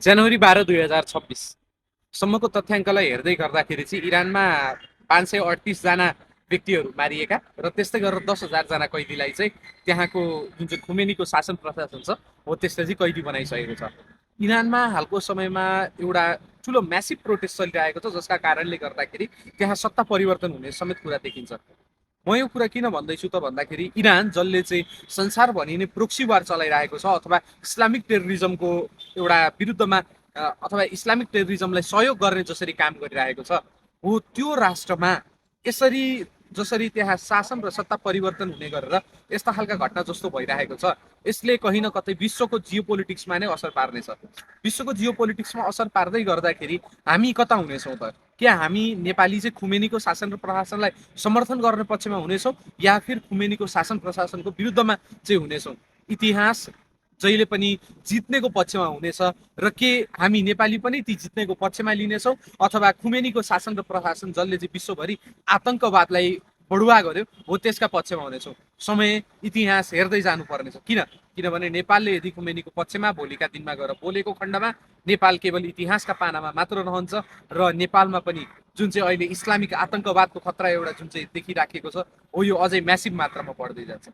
जनवरी 12 2026 सम्मको तथ्याङ्कलाई हेर्दै गर्दाखेरि चाहिँ इरानमा 538 जना व्यक्तिहरू मारिएका र त्यस्तै गरेर 10,000 जना कैदीलाई चाहिँ त्यहाँको जुन चाहिँ खुमेनीको शासन प्रशासन छ हो त्यसले चाहिँ कैदी बनाइसकेको छ। इरानमा हालको समयमा एउटा ठुलो म्यासिभ प्रोटेस्ट चलिरहेको छ जसका कारणले गर्दाखेरि त्यहाँ सत्ता परिवर्तन हुने समेत कुरा देखिन्छ। म यो कुरा किन भन्दैछु त भन्दाखेरि इरान जसले चाहिँ संसारभरि नै प्रोक्सी वार चलाइरहेको छ अथवा इस्लामिक टेररिजमको एउटा विरुद्धमा अथवा इस्लामिक टेररिजमलाई सहयोग गर्ने जसरी काम गरिरहेको छ हो त्यो राष्ट्रमा यसरी जसरी त्यहाँ शासन र सत्ता परिवर्तन हुने गरेर यस्ता खालका घटना जस्तो भइरहेको छ यसले कहीँ न कतै विश्वको जियो पोलिटिक्समा नै असर पार्नेछ। विश्वको जियो पोलिटिक्समा असर पार्दै गर्दाखेरि हामी कता हुनेछौँ त? क्या हामी नेपाली चाहिँ खुमेनीको शासन र प्रशासनलाई समर्थन गर्ने पक्षमा हुनेछौँ या फिर खुमेनीको शासन प्रशासनको विरुद्धमा चाहिँ हुनेछौँ? इतिहास जहिले पनि जित्नेको पक्षमा हुनेछ र के हामी नेपाली पनि ती जित्नेको पक्षमा लिनेछौँ अथवा खुमेनीको शासन र प्रशासन जसले चाहिँ विश्वभरि आतङ्कवादलाई बढुवा गर्यो हो त्यसका पक्षमा हुनेछौँ? समय इतिहास हेर्दै जानुपर्नेछ। किनभने नेपालले यदि खुमेनीको पक्षमा भोलिका दिनमा गएर बोलेको खण्डमा नेपाल केवल इतिहासका पानामा मात्र रहन्छ र नेपालमा पनि जुन चाहिँ अहिले इस्लामिक आतङ्कवादको खतरा एउटा जुन चाहिँ देखिराखेको छ हो यो अझै म्यासिभ मात्रामा बढ्दै जान्छ।